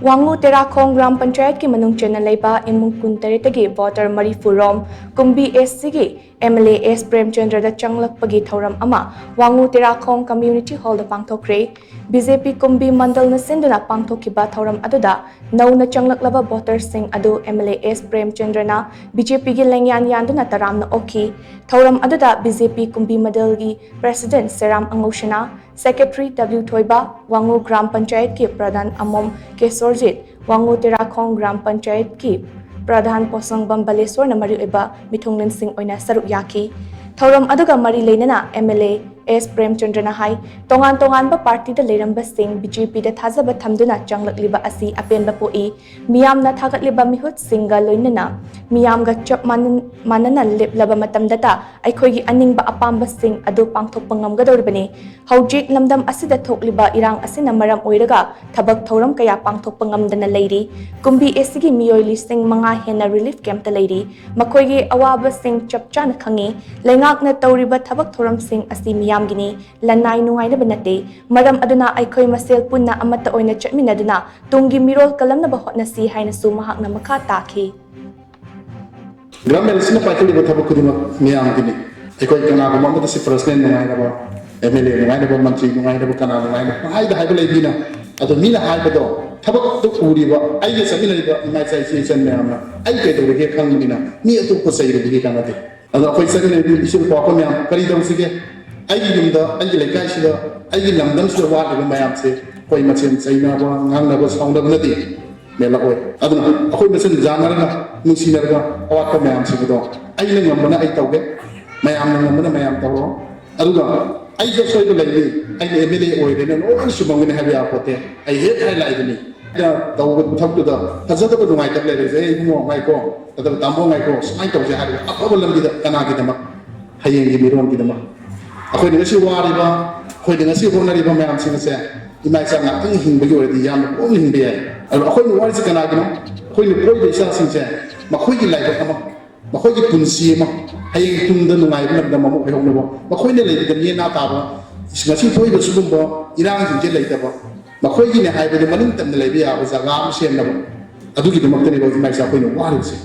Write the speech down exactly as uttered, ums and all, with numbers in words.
ꯋꯥꯉꯨ ꯇꯦꯔꯥꯈꯣꯡ gram ꯄꯟꯆꯥꯌꯠꯀꯤ ꯃꯅꯨꯡ ꯆꯟꯅ ꯂꯩꯕ ꯏꯃꯨꯡ ꯀꯨꯟꯇꯔꯦꯠꯇꯒꯤ ꯚꯣꯇꯔ ꯃꯔꯤꯐꯨ ꯔꯣꯝ ꯀꯨꯝꯕꯤ ꯑꯦꯁ ꯁꯤꯒꯤ ꯑꯦꯝ ꯑꯦꯜ ꯑꯦ ꯑꯦꯁ ꯄ꯭ꯔꯦꯝꯆꯟꯗ꯭ꯔꯗ ꯆꯪꯂꯛꯄꯒꯤ ꯊꯧꯔꯝ ꯑꯃ ꯋꯥꯉꯨ ꯇꯦꯔꯥꯈꯣꯡ ꯀꯝꯃ꯭ꯌꯨꯅꯤꯇꯤ ꯍꯣꯜꯗ ꯄꯥꯡꯊꯣꯛꯈ꯭ꯔꯦ꯫ ꯕꯤ ꯖꯦ ꯄꯤ ꯀꯨꯝꯕꯤ ꯃꯟꯗꯜꯅ ꯁꯤꯟꯗꯨꯅ ꯄꯥꯡꯊꯣꯛꯈꯤꯕ ꯊꯧꯔꯝ ꯑꯗꯨꯗ ꯅꯧꯅ ꯆꯪꯂꯛꯂꯕ ꯚꯣꯇꯔꯁꯤꯡ ꯑꯗꯨ ꯑꯦꯝ ꯑꯦꯜ ꯑꯦ ꯑꯦꯁ ꯄ꯭ꯔꯦꯝꯆꯟꯗ꯭ꯔꯅ ꯕꯤ ꯖꯦ ꯄꯤꯒꯤ ꯂꯦꯡꯌꯥꯟ ꯌꯥꯟꯗꯨꯅ ꯇꯔꯥꯝꯅ ꯑꯣꯛꯈꯤ꯫ ꯊꯧꯔꯝ ꯑꯗꯨꯗ ꯕꯤ ꯖꯦ ꯄꯤ ꯀꯨꯝꯕꯤ ꯃꯟꯗꯜꯒꯤ ꯄ꯭ꯔꯦꯁꯤꯗꯦꯟꯠ ꯁꯦꯔꯥꯝ ꯑꯉꯧꯁꯅꯥ, secretary W Thoiba, Wangoo gram ꯄꯟꯆꯥꯌꯠꯀꯤ ꯄ꯭ꯔꯙꯥꯟ ꯑꯃꯣꯝ ꯀꯦꯁꯣꯔꯖꯤꯠ, ꯋꯥꯉꯨ ꯇꯦꯔꯥꯈꯣꯡ ꯒ꯭ꯔꯥꯝ ꯄꯟꯆꯥꯌꯠꯀꯤ ꯄ꯭ꯔꯙꯥꯟ ꯄꯣꯁꯪꯕꯝ ꯕꯂꯦꯁꯣꯔꯅ ꯃꯔꯨꯑꯣꯏꯕ ꯃꯤꯊꯨꯡꯂꯦꯟꯁꯤꯡ ꯑꯣꯏꯅ ꯁꯔꯨꯛ ꯌꯥꯈꯤ꯫ ꯊꯧꯔꯝ ꯑꯗꯨꯒ ꯃꯔꯤ ꯂꯩꯅꯅ ꯑꯦꯝ ꯑꯦꯜ ꯑꯦ ꯑꯦꯁ ꯄ꯭ꯔꯦꯝꯆꯟꯗ꯭ꯔꯅ ꯍꯥꯏ, ꯇꯣꯉꯥꯟ ꯇꯣꯉꯥꯟꯕ ꯄꯥꯔꯇꯤꯗ ꯂꯩꯔꯝꯕꯁꯤꯡ ꯕꯤ ꯖꯦ ꯄꯤꯗ ꯊꯥꯖꯕ ꯊꯝꯗꯨꯅ ꯆꯪꯂꯛꯂꯤꯕ ꯑꯁꯤ ꯑꯄꯦꯟꯕ ꯄꯣꯛꯏ꯫ ꯃꯤꯌꯥꯝꯅ ꯊꯥꯒꯠꯂꯤꯕ ꯃꯤꯍꯨꯠꯁꯤꯡꯒ ꯂꯣꯏꯅꯅ ꯃꯤꯌꯥꯝꯒ ꯆꯞ ꯃꯥꯟꯅ-, ꯃꯥꯟꯅꯅ ꯂꯦꯞꯂꯕ ꯃꯇꯝꯗꯇ ꯑꯩꯈꯣꯏꯒꯤ ꯑꯅꯤꯡꯕ ꯑꯄꯥꯝꯕꯁꯤꯡ ꯑꯗꯨ ꯄꯥꯡꯊꯣꯛꯄ ꯉꯝꯒꯗꯧꯔꯤꯕꯅꯤ꯫ ꯍꯧꯖꯤꯛ ꯂꯝꯗꯝ ꯑꯁꯤꯗ ꯊꯣꯛꯂꯤꯕ ꯏꯔꯥꯡ ꯑꯁꯤꯅ ꯃꯔꯝ ꯑꯣꯏꯔꯒ ꯊꯕꯛ ꯊꯧꯔꯝ ꯀꯌꯥ ꯄꯥꯡꯊꯣꯛꯄ ꯉꯝꯗꯅ ꯂꯩꯔꯤ꯫ ꯀꯨꯝꯕꯤ ꯑꯦꯁ ꯁꯤꯒꯤ ꯃꯤꯑꯣꯏ ꯂꯤꯁꯤꯡ ꯃꯉꯥ ꯍꯦꯟꯅ ꯔꯤꯂꯤꯐ ꯀꯦꯝꯞꯇ ꯂꯩꯔꯤ꯫ ꯃꯈꯣꯏꯒꯤ ꯑꯋꯥꯕꯁꯤꯡ ꯆꯞ ꯆꯥꯅ ꯈꯪꯏ꯫ ꯂꯩꯉꯥꯛꯅ ꯇꯧꯔꯤꯕ ꯊꯕꯛ ꯊꯧꯔꯝꯁꯤꯡ ꯑꯁꯤ ꯃꯤꯌꯥꯝꯒꯤꯅꯤ, ꯂꯅꯥꯏ ꯅꯨꯡꯉꯥꯏꯅꯕ ꯅꯠꯇꯦ꯫ ꯃꯔꯝ ꯑꯗꯨꯅ ꯑꯩꯈꯣꯏ ꯃꯁꯦꯜ ꯄꯨꯟꯅ ꯑꯃꯠꯇ ꯑꯣꯏꯅ ꯆꯠꯃꯤꯟꯅꯗꯨꯅ ꯇꯨꯡꯒꯤ ꯃꯤꯔꯣꯜ ꯀꯜꯂꯝꯅꯕ ꯍꯣꯠꯅꯁꯤ ꯍꯥꯏꯅꯁꯨ ꯃꯍꯥꯛꯅ ꯃꯈꯥ ꯇꯥꯈꯤ꯫ ꯒꯚꯔꯟꯃꯦꯟꯠ ꯑꯁꯤꯅ ꯄꯥꯏꯈꯠꯂꯤꯕ ꯊꯕꯛ ꯈꯨꯗꯤꯡꯃꯛ ꯃꯤꯌꯥꯝꯒꯤꯅꯤ꯫ ꯑꯩꯈꯣꯏ ꯀꯅꯥꯒꯨꯝꯕ ꯑꯃꯗ ꯁꯤ ꯄꯔꯁꯅꯦꯜ ꯅꯨꯡꯉꯥꯏꯅꯕ, ꯑꯦꯝ ꯑꯦꯜ ꯑꯦ ꯅꯨꯡꯉꯥꯏꯅꯕ, ꯃꯟꯇ꯭ꯔꯤ ꯅꯨꯡꯉꯥꯏꯅꯕ, ꯀꯅꯥ ꯅꯨꯡꯉꯥꯏꯅꯕ ꯄꯪꯍꯥꯏꯗ ꯍꯥꯏꯕ ꯂꯩꯕꯅꯤꯅ, ꯑꯗꯣ ꯃꯤꯅ ꯍꯥꯏꯕꯗꯣ ꯊꯕꯛꯇꯨ ꯎꯔꯤꯕ ꯑꯩꯒ ꯆꯠꯃꯤꯟꯅꯔꯤꯕ ꯏꯃꯥ ꯏꯆꯥ ꯏꯆꯦ ꯏꯆꯟ ꯃꯌꯥꯝꯅ ꯑꯩ ꯀꯩꯗꯧꯔꯒꯦ ꯈꯪꯕꯅꯤꯅ ꯃꯤ ꯑꯇꯣꯞꯄ ꯆꯩꯔꯨꯕꯒꯤ ꯀꯥꯟꯅꯗꯦ꯫ ꯑꯗꯣ ꯑꯩꯈꯣꯏ ꯆꯠꯃꯤꯟꯅꯔꯤꯕ ꯏꯆꯤꯜ ꯏꯅꯥꯎꯄꯥ ꯃꯌꯥꯝ ꯀꯔꯤ ꯇꯧꯁꯤꯒꯦ? ꯑꯩꯒꯤ ꯌꯨꯝꯗ, ꯑꯩꯒꯤ ꯂꯩꯀꯥꯏꯁꯤꯗ, ꯑꯩꯒꯤ ꯂꯝꯗꯝꯁꯤꯗ ꯋꯥꯠꯂꯤꯕ ꯃꯌꯥꯝꯁꯦ ꯑꯩꯈꯣꯏ ꯃꯁꯦꯟ ꯆꯩꯅꯕ, ꯉꯥꯡꯅꯕ, ꯁꯥꯎꯅꯕꯅꯗꯤ ꯃꯦꯜꯂꯛꯑꯣꯏ꯫ ꯑꯗꯨꯅ ꯑꯩꯈꯣꯏ ꯃꯁꯦꯟ ꯌꯥꯅꯔꯒ, ꯅꯨꯡꯁꯤꯅꯔꯒ ꯑꯋꯥꯠꯄ ꯃꯌꯥꯝꯁꯤꯡꯗꯣ ꯑꯩꯅ ꯉꯝꯕꯅ ꯑꯩ ꯇꯧꯒꯦ, ꯃꯌꯥꯝꯅ ꯉꯝꯕꯅ ꯃꯌꯥꯝ ꯇꯧꯔꯣ꯫ ꯑꯗꯨꯒ ꯑꯩꯁꯨ ꯑꯁꯣꯏꯕ ꯂꯩꯔꯤ, ꯑꯩꯅ ꯑꯦꯝ ꯑꯦꯜ ꯑꯦ ꯑꯣꯏꯔꯦꯅ ꯂꯣꯏꯅ ꯆꯨꯝꯃꯝꯒꯅꯤ ꯍꯥꯏꯕ ꯌꯥꯄꯣꯠꯇꯦ꯫ ꯑꯩ ꯍꯦꯛ ꯍꯥꯏ ꯂꯥꯛꯏꯗꯨꯅꯤ꯫ ꯑꯩꯅ ꯇꯧꯕ ꯊꯕꯛꯇꯨꯗ ꯐꯖꯗꯕ ꯅꯨꯡꯉꯥꯏꯇꯕ ꯂꯩꯔꯁꯦ, "ꯑꯦ ꯏꯕꯨꯡꯉꯣ ꯉꯥꯏꯈꯣ, ꯅꯠꯇ꯭ꯔꯒ ꯇꯥꯃꯣ ꯉꯥꯏꯈꯣ, ꯁꯨꯃꯥꯏꯅ ꯇꯧꯁꯦ" ꯍꯥꯏꯔꯒ ꯑꯐꯕ ꯂꯝꯕꯤꯗ ꯀꯅꯥꯒꯤꯗꯃꯛ? ꯍꯌꯦꯡꯒꯤ ꯃꯤꯔꯣꯟꯒꯤꯗꯃꯛ꯫ ꯑꯩꯈꯣꯏꯅ ꯉꯁꯤ ꯋꯥꯔꯤꯕ, ꯑꯩꯈꯣꯏꯅ ꯉꯁꯤ ꯍꯣꯠꯅꯔꯤꯕ ꯃꯌꯥꯝꯁꯤꯡ ꯑꯁꯦ ꯏꯃꯥ ꯏꯆꯥ ꯉꯥꯛꯇꯪ ꯍꯤꯡꯕꯒꯤ ꯑꯣꯏꯔꯗꯤ ꯌꯥꯝꯅ ꯀꯣꯝꯅ ꯍꯤꯡꯕ ꯌꯥꯏ꯫ ꯑꯗꯣ ꯑꯩꯈꯣꯏꯅ ꯋꯥꯔꯤꯁꯦ ꯀꯅꯥꯒꯤꯅꯣ? ꯑꯩꯈꯣꯏꯅ ꯄꯣꯛꯏꯕ ꯏꯆꯥꯁꯤꯡꯁꯦ ꯃꯈꯣꯏꯒꯤ ꯂꯥꯏꯕꯛ ꯑꯃ, ꯃꯈꯣꯏꯒꯤ ꯄꯨꯟꯁꯤ ꯑꯃ, ꯍꯌꯦꯡ ꯇꯨꯡꯗ ꯅꯨꯡꯉꯥꯏꯕ ꯂꯝꯗꯝ ꯑꯃ ꯑꯣꯏꯍꯧꯅꯕ, ꯃꯈꯣꯏꯅ ꯂꯩꯕꯗ ꯅꯦꯅꯥ ꯇꯥꯕ, ꯉꯁꯤ ꯊꯣꯛꯏꯕ ꯁꯤꯒꯨꯝꯕ ꯏꯔꯥꯡꯁꯤꯡꯁꯦ ꯂꯩꯇꯕ, ꯃꯈꯣꯏꯒꯤꯅꯦ ꯍꯥꯏꯕꯗꯨ ꯃꯅꯤꯡ ꯇꯝꯅ ꯂꯩꯕ ꯌꯥꯕ ꯖꯒꯥ ꯑꯃ ꯁꯦꯝꯅꯕ, ꯑꯗꯨꯒꯤꯗꯃꯛꯇꯅꯦꯕ ꯍꯧꯖꯤꯛ ꯃꯥꯏꯁꯦ ꯑꯩꯈꯣꯏꯅ ꯋꯥꯔꯤꯕꯁꯦ꯫